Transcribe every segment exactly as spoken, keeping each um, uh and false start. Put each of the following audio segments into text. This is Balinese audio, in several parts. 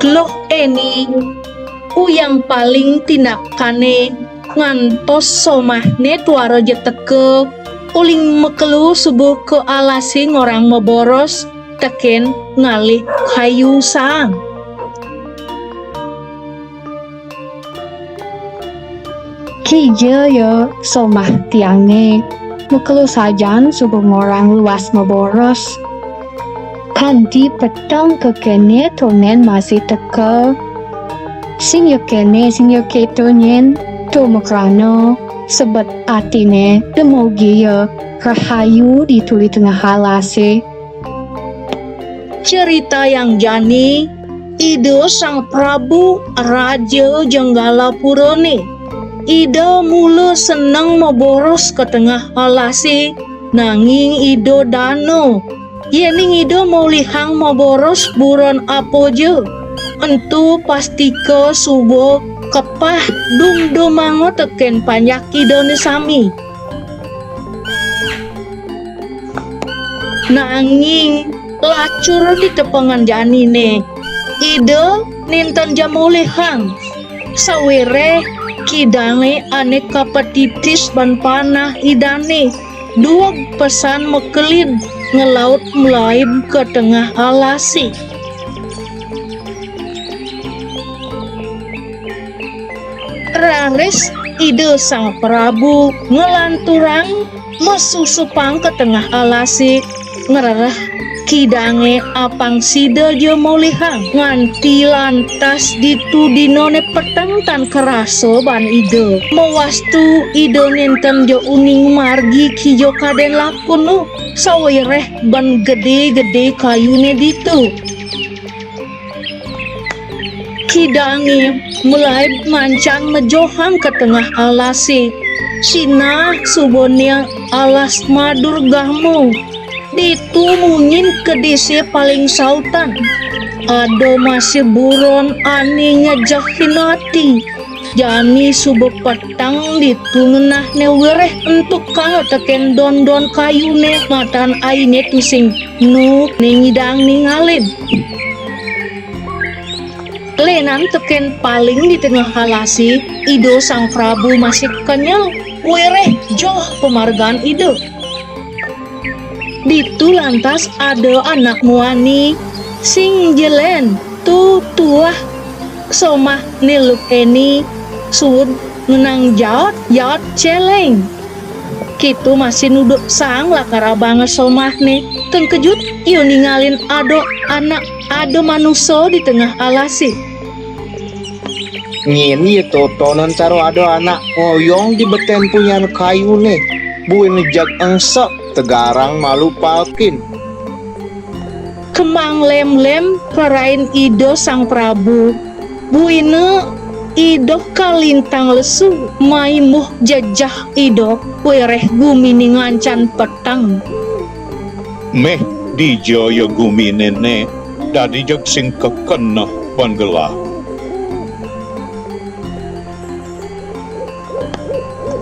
Luh Eni, uyang paling tindakané ngantos somahné tuara ja teka, uling makelo suba ka alasé ngorang maboros tekén ngalih kayu saang. Kija ya somah tiangé, makelo sajan suba ngorang luas maboros. Kanti peteng kekéné to nyén masih teka. Sing ya kéné, sing ya kéto nyén, to makrana sebet atiné, dumogi ya rahayu ditu di tengah alasé. Critayang jani, Ida Sang Prabu Raja Jenggalapurané. Ida mula seneng maboros ka tengah alasé, nanging Ida dana. Yéning Ida molihang maboros buron apa ja, ento pastika suba kepah dumdumanga tekén panjak Idané sami. Nanging lacur ditepengan janiné, Ida nénten ja molihang. Sawiréh kidangé ané kapatitis ban panah Idané, dueg pesan makelid nglaut mlaib ka tengah alasé. Raris Ida Sang Prabu nglanturang masusupang ka tengah alasé, ngrereh kidangé apang sida ja molihang, nganti lantas ditu dinané peteng tan karasa ban Ida. Mawastu Ida nénten ja uning margi kija kadén lakuna, sawiréh ban gedé-gedé kayuné ditu. Kidangé mlaib mancan majohang ka tengah alasé. Sinah subané alas madurgama. Ditu munyin kedisé paling sautan. Ada masih buron ané nyejehin ati. Jani suba peteng ditu ngenahné wiréh entukanga tekén don-don kayuné matan ainé tusing nu né nyidang ningalin. Lénan tekén paling di tengah alasé, Ida Sang Prabu masih kenyel, wiréh joh pamargan Ida. Ditu lantas ada anak muani, sing jelen, tu tuah, somahné Luh Eni, suud ngenang jaot, jaot céléng. Kéto masih nuduk saang lakar abanga somahné. Tengkejut ia ningalin ada anak, ada manusa di tengah alasé. Nyén ya totonan cara ada anak ngoyong di betén punyan kayuné, buin jeg engsek tegarang malu palkin. Kemang lem-lem perain Ida Sang Prabu. Buina Ida kalintang lesu maimuh jejeh Ida wiréh guminé ngancan peteng. Méh dija ya guminé né, dadi jeg sing kekeneh ban gelah.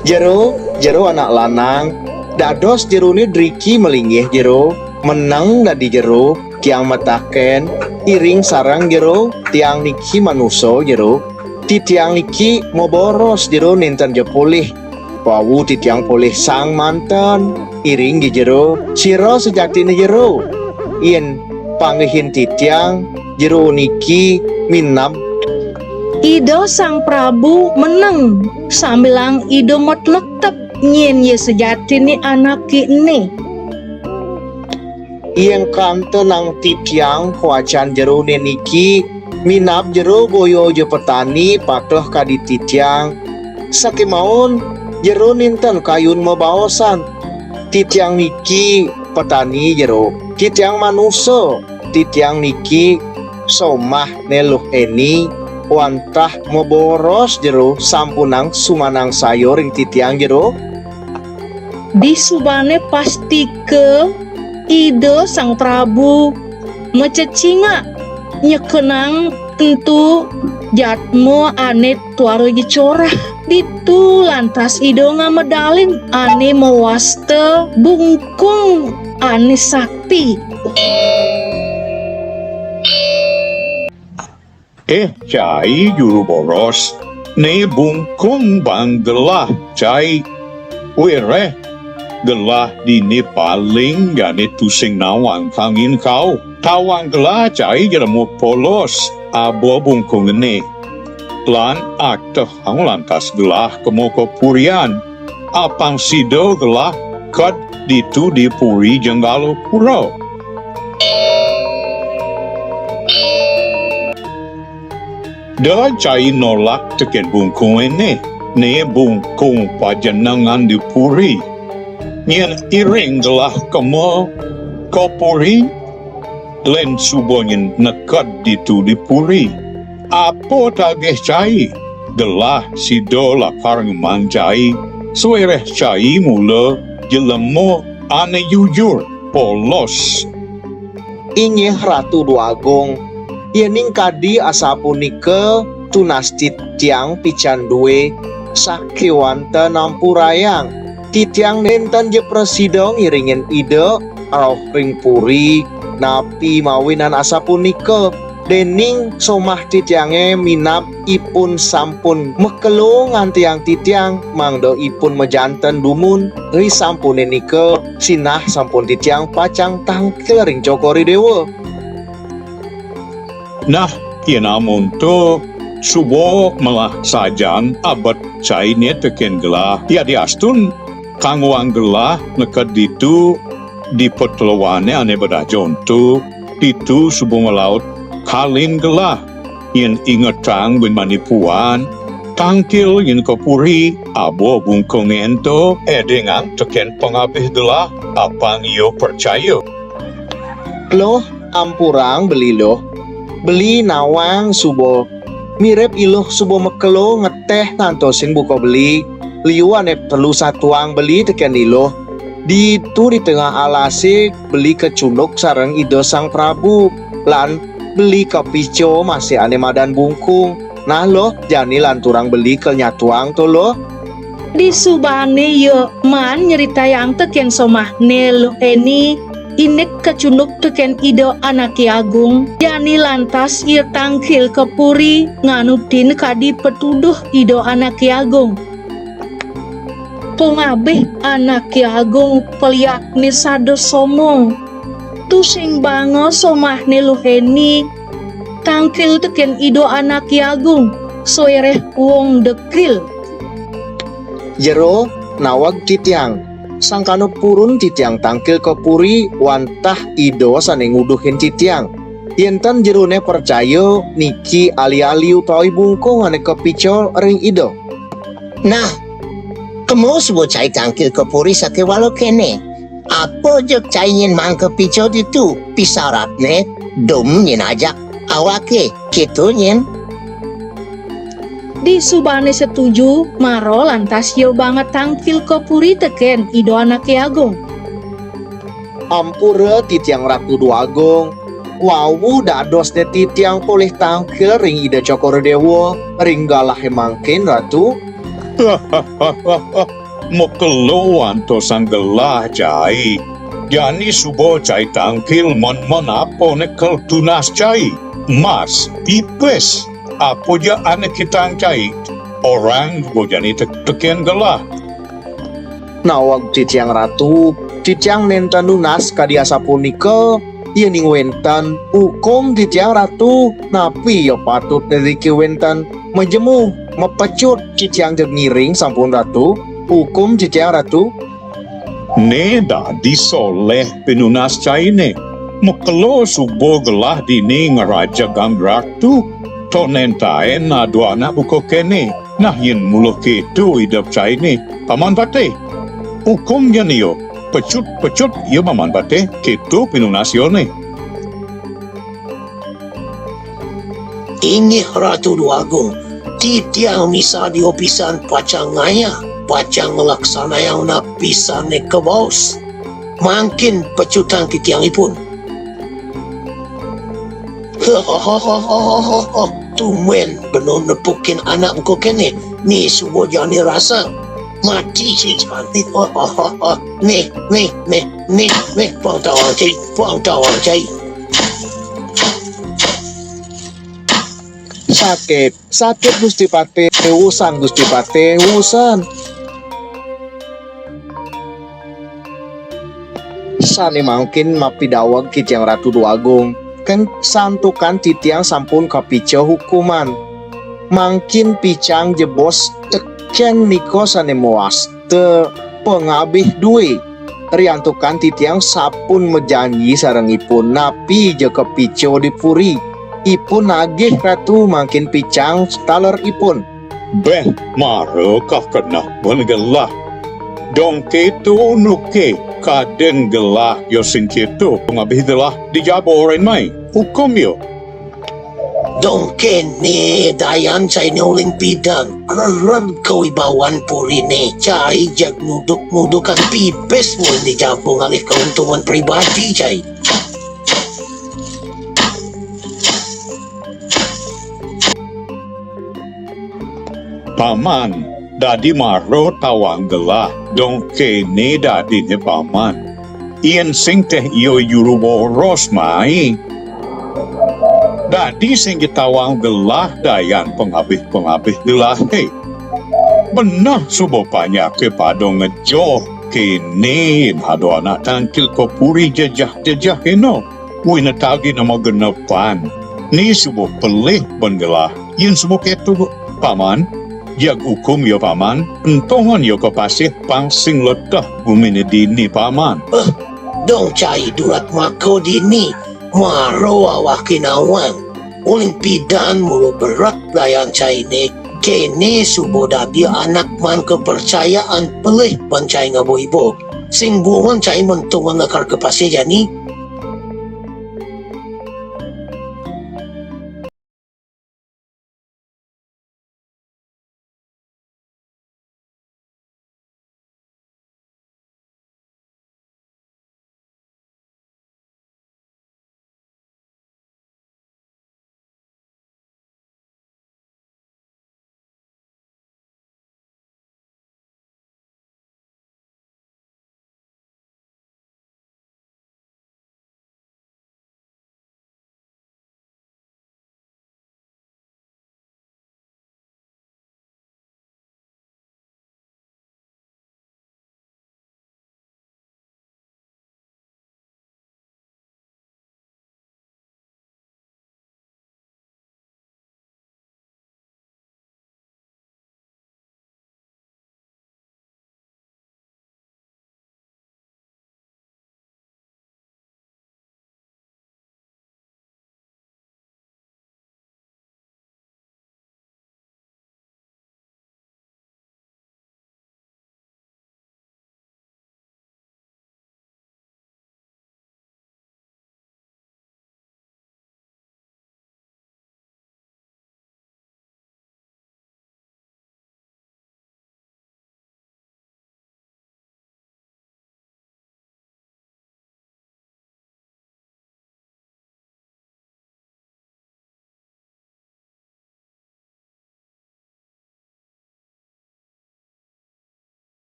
Jero, jero anak lanang, dados jeroné driki malinggih jero, meneng dadi jero, tiang mataken, iring sareng jero, tiang niki manusa jero, titiang niki maboros jero nénten ja polih, wau titiang polih sang manten, iring ja jero, sira sejatiné jero. Yén panggihin titiang, jero niki minab. Ida Sang Prabu meneng sambilang Ida matlektep nyén ya sejatiné anaké ené. Yén kantenang titiang kuacan jeroné niki, minab jero boya ja petani patuh kadi titiang. Sakémaon jero nénten kayun mabaosan. Titiang niki petani jero, titiang manusa, titiang niki somahné Luh Eni, wantah maboros jero sampunang sumanangsaya ring titiang jero. Disubané pastika Ida Sang Prabu macecingak nyekenang entu jadma ané tuara ja corah. Ditu lantas Ida ngamedalin ané mawasta bungkung ané sakti. Eh, cai juru boros, né bungkung bang gelah cai. Wiréh gelah dini paling jani tusing nawang kangin kau. Tawang gelah cai jlema polos, aba bungkungné. Lan atehang lantas gelah kema ka purian. Apang sida gelah ked ditu di puri Jenggalapura. Da cai nolak tekén bungkungé né, né bungkung pajenengan di puri. Nyén iring gelah kema ka puri, lén suba nyén neked ditu di puri. Apa tagih cai? Gelah sida lakar ngemang cai, sawiréh cai mula jlema ané jujur, polos. Inggih Ratu Déwa Agung, yéning kadi asapunika tunas titiang pican duwé sakéwanten ampurayang. Titiang nénten ja prasida ngiringin Ida rauh ring puri, napi mawinan asapunika, déning somah titiangé minab ipun sampun makelo ngantiang titiang, mangda ipun majanten dumun, risampuné nika sinah sampun titiang pacang tangkil ring Cokor I Déwa. Nah, yén amonto suba melah sajan abet cainé tekén gelah, yadiastun kanggoang gelah neked ditu di peteluané ané bedah jonto, ditu suba nglaut kalin gelah. Yén ingetang buin mani puan, tangkil yén ka puri, aba bungkungé ento, édéngang tekén pangabih gelah, apang ia pracaya. Luh, ampurang beli Luh. Beli nawang suba mirib I Luh suba makelo ngeteh ngantosin buka beli. Liu ané telu satuang beli tekén I Luh. Ditu di tengah alasé beli kacunduk sareng Ida Sang Prabu. Lan beli kapica masih ané madan bungkung. Nah Luh, jani lanturang beli kal nyatuang to Luh. Disubané ia maan nyritayang tekén somahné Luh Eni, indik kacunduk tekén Ida Anaké Agung, jani lantas ia tangkil ka puri nganutin kadi patuduh Ida Anaké Agung. Pangabih Anaké Agung paliakné sada somo. Tusing banga somahné Luh Eni tangkil tekén Ida Anaké Agung, sawiréh wong dekil. Jero, nawag titiang. Sangkana purun titiang tangkil ka puri wantah Ida sané nguduhin titiang. Yén ten jeroné pracaya, niki ali-ali utawi bungkung ané kapica ring Ida. Nah, kema suba cai tangkil ka puri sakéwala kéné. Apa ja cai nyén maan kapica ditu, pisaratné dum nyén ajak awaké, kéto nyén? Disubané setuju, mara lantas ia banget tangkil ka puri tekén Ida Anaké Agung. Ampura titiang Ratu Déwa Agung, wau dadosné titiang polih tangkil ring Ida Cokor I Déwa ring galahé mangkin, Ratu. Makelo antosang gelah cai. Jani suba cai tangkil, men-men apa né kal tunas cai. Mas, pipis, apa ja ané kitang cai. Orahang suba jani tek-, tekén gelah. Nawag titiang Ratu, titiang nénten nunas kadi asapunika, yéning wénten, ukum titiang Ratu, napi ya patutné riki wénten, majemu, mapecut titiang jeg ngiring sampun Ratu, ukum titiang Ratu. Né dadi soléh pinunas cainé, makelo suba gelah dini ngrajegang Ratu, to nénten ada anak buka kéné. Nah, yén mula kéto idep cainé, Paman Patih. Ukum ja ia, pecut-pecut ia Paman Patih, kéto pinunas iané. Inggih Ratu Déwa Agung, titiang misadia pisan pacang ngayah, pacang nglaksanayang napi sané kabaos. Mangkin pecutang titiang ipun. Tumbén bena nepukin anak buka kéné, né suba jani rasa. Mati si cantik. Nih, nih, nih, nih, nih, pang tawang cai, pang tawang cai. Sakit, sakit Gusti Patih, usan Gusti Patih, usan. Sané mangkin mapidaweg titiang Ratu Déwa Agung, kén santukan titiang sampun kapica hukuman. Mangkin picang jebos tekén nika sané mawasta pangabih dué. Riantukan titiang sampun majanji sareng ipun napi ja kapica di puri. Ipun nagih Ratu mangkin picang taler ipun. Béh, mara kakeneh ban gelah. Dong kéto nuké kadén gelah ya sing kéto pangabih gelah di jaba orahina mai. Hukum ya. Dong kéné dayan cainé uling pidan, rereg kawibawan puriné, cai jag nuduk-nudukan pipis mun di jaba ngalih kauntungan pribadi, cai. Paman, dadi mara tawang gelah, dong kéné dadiné Paman. Yén sing téh ia juru boros mai. Dadi sing ja tawang gelah dayan pangabih-pangabih gelahé. Beneh suba panjaké pada ngejoh kéné yén ada anak tangkil ka puri jejeh-jejeh kéné. Winetagina magenepan. Né suba pelih ban gelah. Yén suba kéto, Paman, jag ukum ya Paman, entongang ya ka pasih pang sing leteh guminé dini Paman. Éh, dong cai durat maka dini, mara awaké nawang. Uling pidan mula berek dayan cainé, kéné suba dadi anak maan kapercayaan pelih ban cai ngaba iba. Sing buin cai mentungang lakar ka pasih jani.